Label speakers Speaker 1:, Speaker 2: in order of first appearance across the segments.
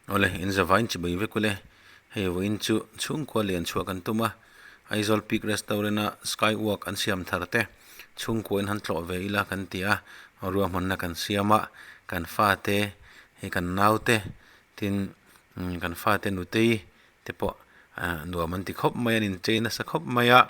Speaker 1: Awle, in zavain chi bai vek ule. Hei vawiin chu chhungkua lian chhuah kan tum a, Aizawl Peak Restaurant a Sky Walk an siam thar te chhungkua in han tlawh ve ila kan ti a, ruahmanna kan siam a, kan fate hei kan naute tin kan fate nutei te pawh nuam an ti khawp mai a, an inchei nasa khawp mai a,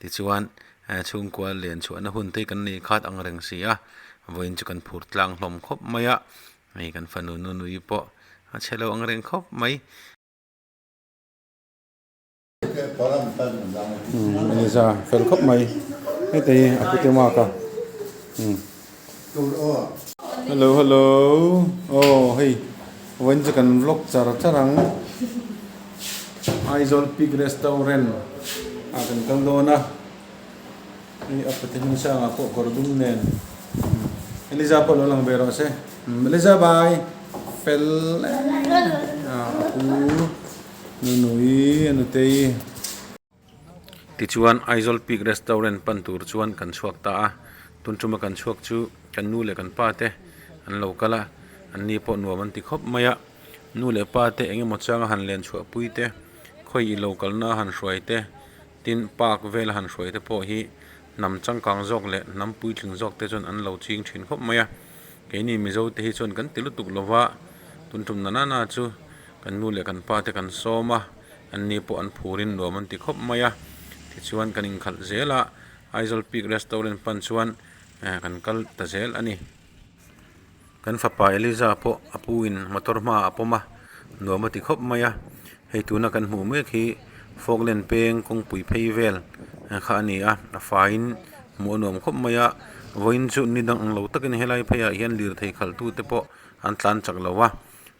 Speaker 1: tichuan chhungkua lian chhuahna hun te hi kan nei khat ang reng si a, vawiin chu kan phur tlang hlawm khawp mai a. Hei kan fanu nunui pawh a chhe lo ang reng khawp mai.
Speaker 2: Eliza fel khawp mai heta hi a pute mark a Hello hello aw hei vawiin chu kan vlog char char ang Aizawl Peak Restaurant ah kan kal dawn a. Hei a pate hming sangah pawh kawr dum nen Eliza pawh lo lang ve rawh se Eliza bye fel a pu Nunui a nutei.
Speaker 1: Tichuan Aizawl Peak Restaurant pan tur chuan kan chhuak ta a, tun tuma kan chhuak chu kan nu leh kan pa te an lo kal a, an ni pawh nuam an ti khawp mai a, nu leh pa te eng emaw changa han len chhuah pui te, khawi i lo kalna han hruai te. Tin, park vela han hruai te pawh hi hnam changkang zawk leh hnam puitling zawk te chuan an lo ching thin khawp mai a. Keini Mizo te hi chuan kan ti lutuk lo va, tun tum na nana chu kan nu leh kan pa te kan sawm a, an ni pawh an phurin nuam an ti khawp mai a. Tichuan kan inkhalh zel a, Aizawl Peak Restaurant pan chuan kan kal ta zel a ni. Kan fapa Eliza pawh a pu in motor hmaah a pawm a, nuam a ti khawp mai a, hei tuna kan hmuh mek hi Falkland peng kawngpui phei vel kha a ni a, a faiin hmuh a nuam khawp mai a, vawiin chu ni dang ang lo takin helai pheiah hian lirthei khalhtute pawh an tlan chak lo a,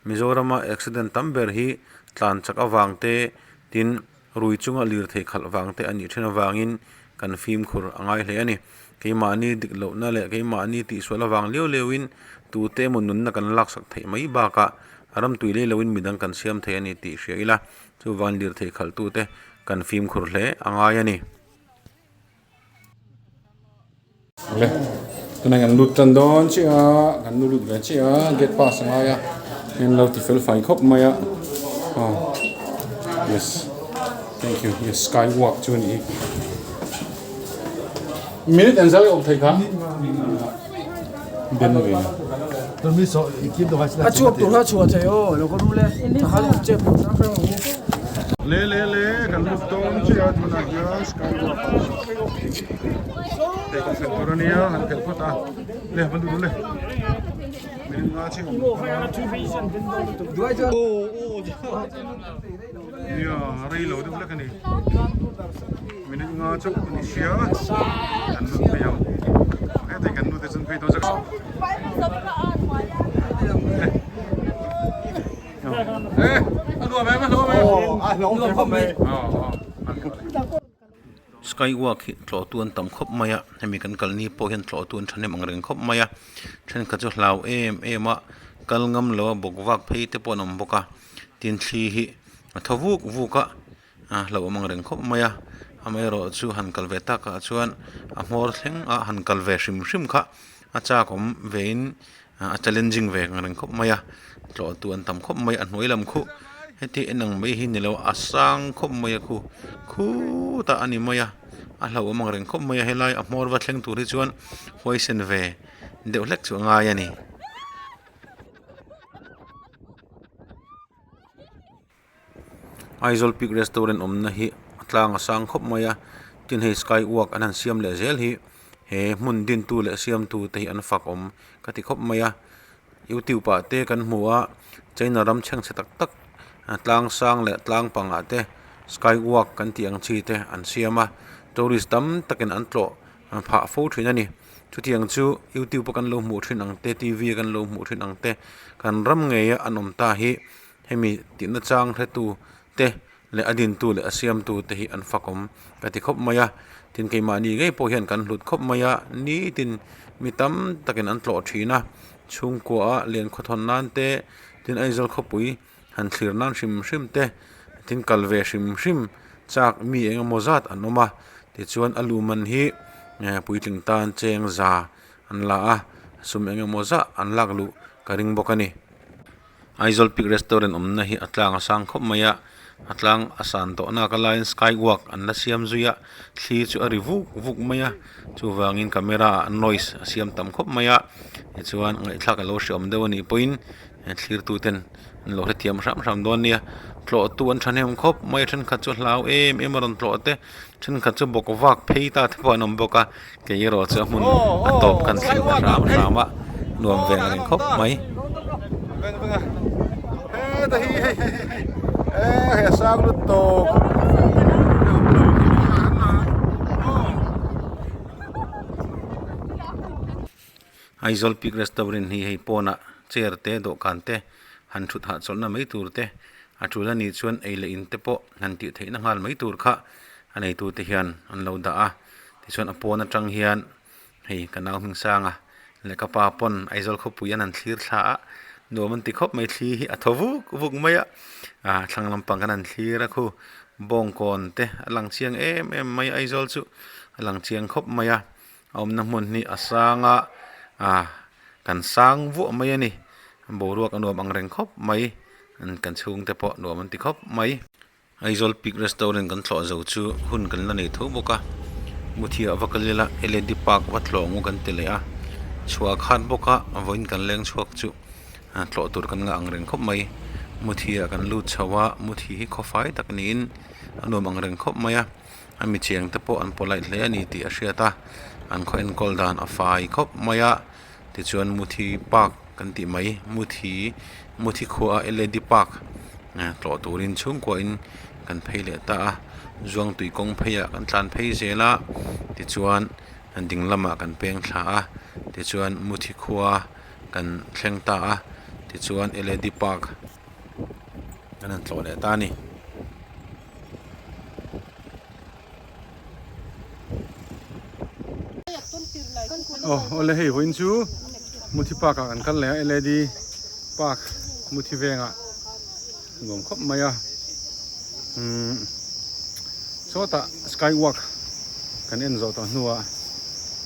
Speaker 1: Mizorama accident tam ber hi tlan chak avang te tin Rui chunga lirthei khalh vang te a nih then avangin kan fimkhur a ngai hle a ni. Keimahni dik lohna leh keimahni tihsual avang liau liauin tute emaw nunna kan laksak theih mai bakah ram tui lei loin midang kan siam thei a ni tih hria ila, chuvangin lirthei khalhtute kan fimkhur hle a ngai a ni.
Speaker 2: Le tunah kan lut tan dawn chiah a kan lu lut ve chiah a gate pass a ngai a hei an lo ti fel fai khawp mai a aw yes thank you yes sky walk chu a ni hi minute an zal awm thei kha den ve
Speaker 3: A chuak tur kha chhuah thei aw lo ka ru le ta khan chep lo tang reng ang u.
Speaker 2: Le le le kan lut dawn chiah a tunah hian sky walk hei kan fel tur ania han fel phawt a le va lut le min nga chi awm nia rei lo deuh hlek ani minute nga chauh ani sia kan lut phei ang heta kan lut te chuan phei dawn zak
Speaker 1: Sky walk hi tlawh tu an tam khawp mai a hemi kan kal ni pawh hian tlawh tu an thahnem ang reng khawp mai a thenkhat chu hlau em em a kal ngam lo a bawk vak phei te pawh an awm bawk a tin thli hi a thaw vuk vuk a a hlauhawm ang reng khawp mai a amaherawh chu han kal ve takah chuan a hmawr thleng a han kal ve hrim hrim kha a chak awm ve in a challenging ve ang reng khawp mai a tlawh tu an tam khawp mai a hnuai lam khuh heti en ang mai hi ni lo a sang khawp mai a khu khutah a ni mai a a hlauhawm ang reng khawp mai a helai a hmawr va thleng tur hi chuan huaisen ve deuh hlek chu a ngai a ni. Aizawl Peak Restaurant awmna hi a tlang a sang khawp mai a tin hei sky walk an han siam leh zel hi he hmun dintu leh siamtu te hi an fak awm ka ti khawp mai a youtube ah te kan hmu a china ram chhengchhe tak tak tlang sang leh tlang pangah te sky walk kan tih ang chi te an siam a tourist tam takin an tlawh phah fo thin a ni chutiang chu youtube a kan lo hmuh thin ang te t v a kan lo hmuh thin ang te kan ram ngei a an awm ta hi. Hemi tihna chang hretu te leh a dintu leh a siamtu te hi an fakawm ka ti khawp mai a, tin keimahni ngei pawh hian kan hlut khawp mai a, nitin mi tam takin an tlawh thin a, chhungkua a lian khawthawn nan te tin Aizawl khawpui han thlir nan hrim hrim te tin kal ve hrim hrim chak mi eng emaw zat an awm a, tichuan a lu man hi puitling tan cheng za an la a, sum eng emaw zah an lak luh ka ring bawk a ni. Aizawl Peak Restaurant awmna hi a tlang a sang khawp mai a a tlang a san tawh nak a laiin sky walk an la siam zui a thli chu a ri vuk vuk mai a chuvangin camera ah noise a siam tam khawp mai a tichuan ngaihthlak a lo hreawm deuh a nih pawhin thlir tu ten an lo hrethiam hram hram dawn nia tlawh tu an thahnem khawp mai a thenkhat chu a hlau em em a rawn tlawh te thenkhat chu bawk vak phei ta te pawh an awm bawk a kei erawh chu a hmun a tawp kan thleng ta hram hram a nuam ve ang reng khawp mai. Aizawl Peak Restaurant hi hei pawnah chair te dawhkan te han thut hahchawlhna mai tur te a tul anih chuan ei leh in te pawh han tih theihna nghal mai tur kha a neitute hian an lo dah a tichuan a pawn atang hian hei ka nau hming sanga leh ka pa pawn Aizawl khawpui an han thlir thla a nuam an ti khawp mai thli hi a thaw vuk vuk mai a ah thlang lampang kan han thlir a khu bawngkawn te a lang chiang em em mai a Aizawl chu a lang chiang khawp mai a. A awmna hmun hi a sang a ah kan sang vuah mai a ni boruak a nuam ang reng khawp mai kan chhungte pawh nuam an ti khawp mai. Aizawl Peak Restaurant kan thlawh zo chu hun kan la nei tho bawk a Muthiah va kal ila L A D Park va tlawh ang u kan ti leh a chhuah khat bawk a vawiin kan leng chhuak chu tlawh tur kan ngah ang reng khawp mai Muthiah kan lut chho a Muthi hi khawfai tak niin a nuam ang reng khawp mai a. A mi chiang te pawh an polite hle a ni tih a hriat a an khaw enkawl dan a fai khawp mai a tichuan muthi park kan tih mai muthi muthi khua a L A D park tlawh turin chhungkua in kan phei leh ta a zuangtui kawng phei ah kan tlan phei zel a tichuan ding lamah kan peng thla a tichuan muthi khua kan thleng ta a tichuan L A D park kan han tlawh leh ta a ni.
Speaker 2: Aw awle hei vawiin chu Muthi park ah kan kal leh a L A D park Muthi vengah nuam khawp mai a umm sawtah sky walk kan en zawh tawh hnuah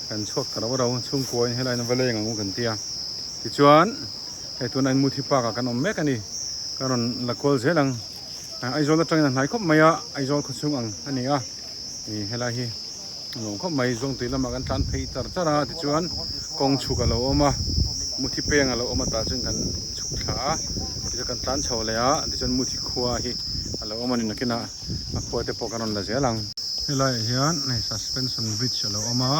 Speaker 2: kan chhuak ta rauh rauh chhungkua in helai in va leng ang u kan ti a tichuan hei tunah hian Muthi park ah kan awm mek a ni ka rawn la kual zel ang. Aizawl atangin a hnai khawp mai a, Aizawl khawchhung ang a ni a, ih helai hi a nuam khawp mai, Zawngtui lamah kan tlan phei char char a tichuan kawng chhuk a lo awm a, Muthi peng a lo awm a tah chuan kan chhuk thla a, tichuan kan tlan chho leh a, tichuan Muthi khua hi a lo awm a ni nakinah a khua te pawh kan rawn la zel ang. Helaiah hian hei suspension bridge a lo awm a,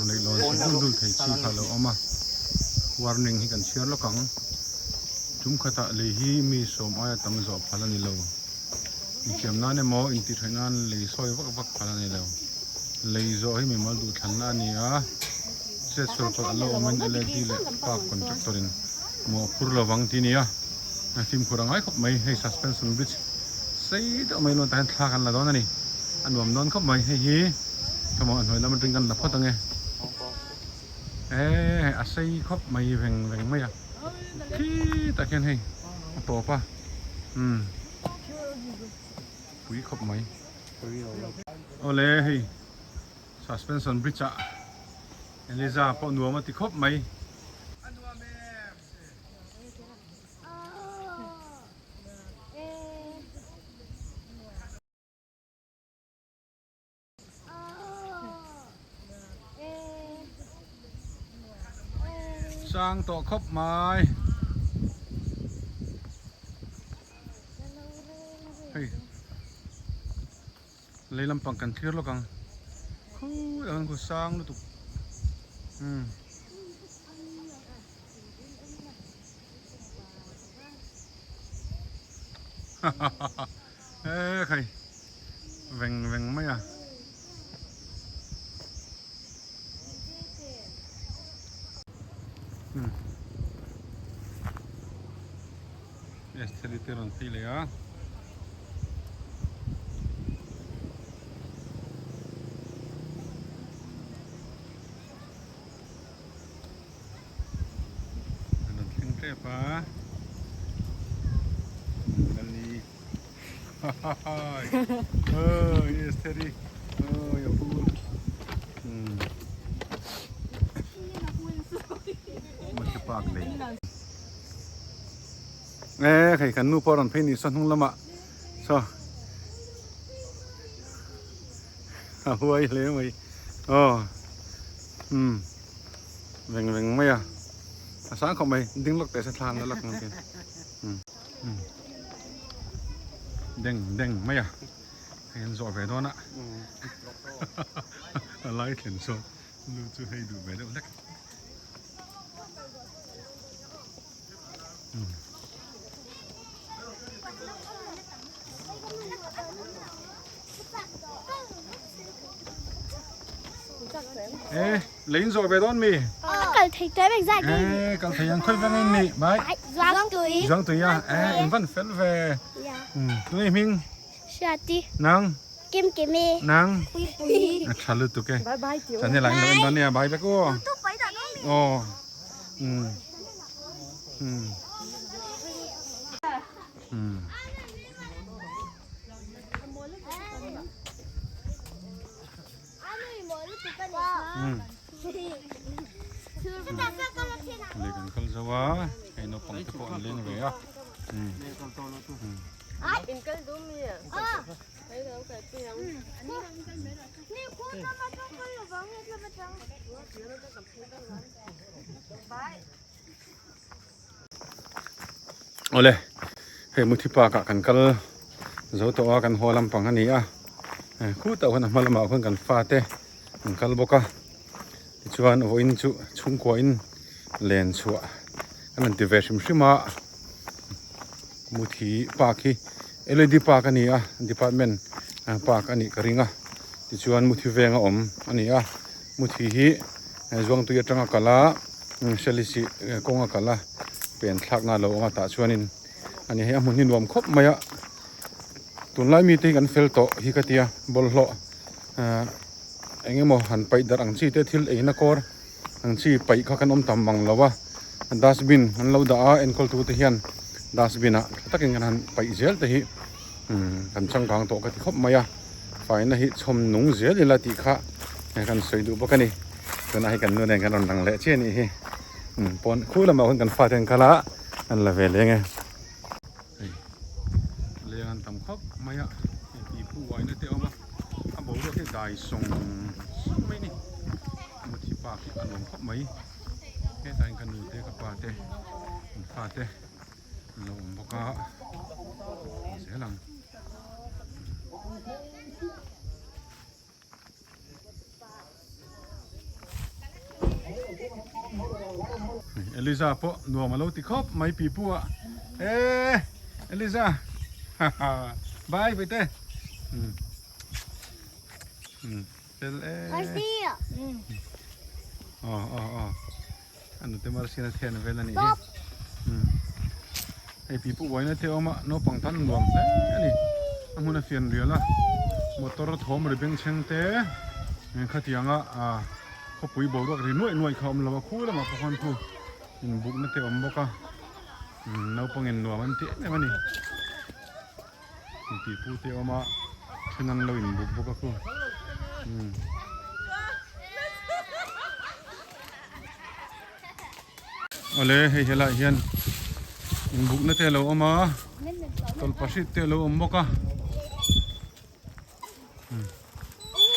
Speaker 2: leihlawn chhe dul dul thei chi kha a lo awm a, warning hi kan chhiar lawk ang. Tum khatah lei hi mi sawm aia tam zawh phal a ni lo. Infiam nan emaw intihtheih nan lei sawi vak vak phal a ni lo. Lei zawh hi mimal duhthlanna a ni a, chet sual pawlh a lo awmin LAD leh Park contractor in mawh a phur lovang tih a ni a, fimkhur a ngai khawp mai. Hei suspension bridge sei deuh mai luan tah hian thla kan la dawn a ni. A nuam dawn khawp mai. Hei hi thawmhnaw a hnuai lam atangin kan la phawt ang e. Eee a sei khawp mai veng veng mai a. Khi tah khian hei a tawp a umm pui khawp mai awle hei suspension bridge ah Eliza pawh nuam a ti khawp mai. Sang tawh khawp mai hei lei lampang kan thlir lawk ang khui ang khu sang lutuk umm. E khai veng veng mai a. Estheri te rawn phei leh a. An rawn thleng tep a. Lali. Oh, yes, Teddy. Oh, ya pu. Muthi park lei. E hei kan nu pawh a rawn phei ni saw hnung lamah saw a huai hle mai aw umm veng veng mai a a sang khawp mai ding lawk teh se thla an la lak ang tiin umm umm deng deng mai a hei an zawh ve dawn a a lai thlen sawn nu chu hei duh ve deuh hlek. Ê, lấy rồi về đón mì.
Speaker 4: Kal thei tới mình ra đi.
Speaker 2: Ê, kal thei ang khoi vang in ni. Bye.
Speaker 4: Giang tui.
Speaker 2: Giang tui à? Ê, in van fel về.
Speaker 4: Dạ.
Speaker 2: Ừ, tu minh.
Speaker 4: Shati.
Speaker 2: Nang.
Speaker 4: Kim kimi.
Speaker 2: Nang.
Speaker 4: Pui pui.
Speaker 2: A tha lutuk e.
Speaker 5: Bye bye tiểu.
Speaker 2: Chan helai in lo en dawn nia bye vek aw. Aw. Um. Um. Um. Um. Lei kan kal zo a, hei naupang te pawh an leng ve a. Um. Um. Awle hei muthi park ah kan kal zo tawh a kan haw lampang a ni a khutah khuan a hma lamah khuan kan fate an kal bawk a tichuan vawiin chu chhungkua in len chhuah kan rawn ti ve hrim hrim a muthi park hi led park a ni a department park a nih ka ring a tichuan muthi veng a awm a ni a muthi hi zuangtui atanga kal a selisi kawng a kal a pen thlak na a lo awm a tah chuanin a ni hei a hmun hi nuam khawp mai a tunlai mite hi kan fel tawh hi ka tia bawlhhlawh ahh eng emaw han paih darh ang chi te thil eina kawr ang chi paih kha kan awm tam mang lo a dustbin an lo dah a enkawl tu te hian dustbin ah tha takin kan han paih zel te hi umm kan changkang tawh ka ti khawp mai a faina hi chhawm nung zel ila tih kha kan sawi duh bawk a ni tunah hi kan nu nen kan rawn lang leh chiah a nih hi umm pawn khu lamah khawn kan fate an kal a an la ve leng e. Hei leng an tam khawp mai a hei tih phu uaina te a awm a a boruak hi dai sawng sawng mai a ni muthi park hi a nuam khawp mai hetah hian ka nu te ka pa te an fa te an lo awm bawk a zel ang. Eliza pawh nuam a lo ti khawp mai pi pu ah e Eliza bye bye te fel e aw aw aw a nute marsina thian vel a nih hi hei pi pawh uaina te a awm a naupang tan nuam hle a ni a hmun a fian rial a motor thawm ri beng chheng te khatianga ah khawpui boruak ri nuaih nuaih kha a awm lo a khu lamah pawh khuan khu inbukna te a awm bawk a naupang in nuam an ti em em a ni pi pu te a awm a then an lo inbuk bawk a khu umm. Awle hei helaiah hian inbukna te a lo awm a tawlhpahrit te a lo awm bawk a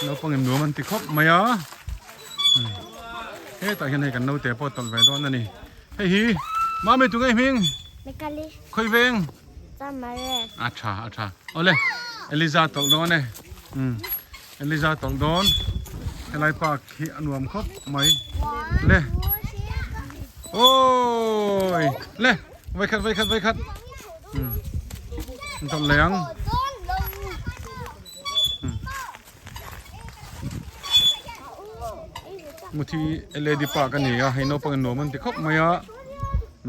Speaker 2: naupang in nuam an ti khawp mai a hetah hian hei kan naute pawh a tawlh ve dawn a ni hei hi mami tunge hming khawi veng a tha a tha awle Eliza tawlh dawn e Eliza tawlh dawn helai park hi a nuam khawp mai le ôi le vây khat vây khat vây khat tawlh leh ang muthi led park a ni a hei naupang in nuam an ti khawp mai a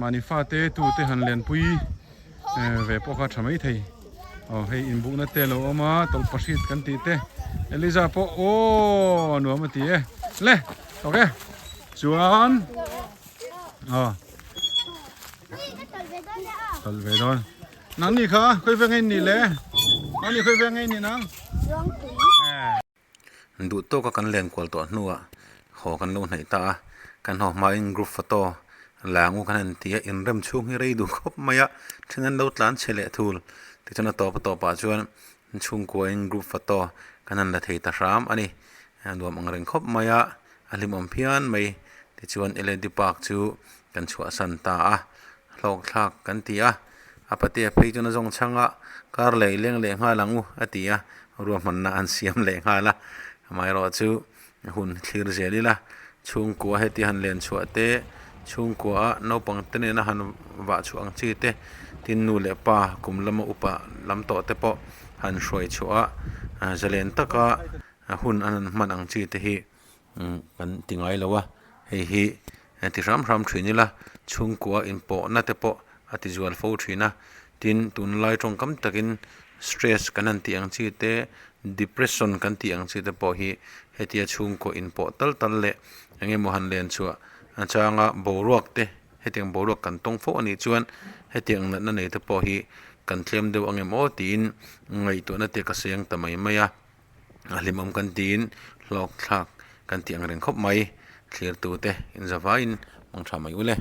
Speaker 2: mahni fate tute han lenpui ve pawh kha a tha mai thei aw hei inbukna te a lo awm a tawlhpahrit kan tih te Eliza pawh aw nuam a ti e le ok chuan aw tawlh ve dawn nang ni kha khawi veng in nih le nang ni khawi veng in nih nang.
Speaker 1: Duh tawka kan len kual tawh hnuah haw kan lo hnaih ta a, kan haw hmain group photo Langu khan an ti a, inrem chhung hi rei duh khawp mai a, then an lo tlan chhe leh thul. Tichuan a tawp a tawpah chuan chhungkuain group photo kan han la thei ta hram a ni. Nuam ang reng khawp mai a, a hlimawm phian mai. Tichuan led park chu kan chhuahsan ta a, hlawkthlak kan ti a, a patea phei chuan a zawng chhang a, kar leh i leng leh nghal ang u a ti a, ruahmanna an siam leh nghal a. Amaherawhchu Hun thlir zel ila, chhungkua heti han len chhuah te, chhungkua naupang te nena han vah chhuah ang chi te, tin nu leh pa kum lama upa lam tawh te pawh han hruai chhuah a, zalen taka hun an han hman ang chi te hi kan ti ngai lo a, hei hi ti hram hram thin ila, chhungkua inpawhna te pawh a ti zual fo thin a, tin tunlai tawngkam takin stress kan han tih ang chi te Depression kan tih ang chi te pawh hi hetia chhungkaw inpawh tal tal leh eng emaw han len chhuah changa boruak te hetiang boruak kan tawng fo anih chuan hetiang natna nei te pawh hi kan tlem deuh ang em aw tiin ngaihtuahna te ka seng ta mai mai a, a hlimawm kan tiin hlawk thlak kan tih ang reng khawp mai thlir tu te inzavaiin hmang tha mai ule.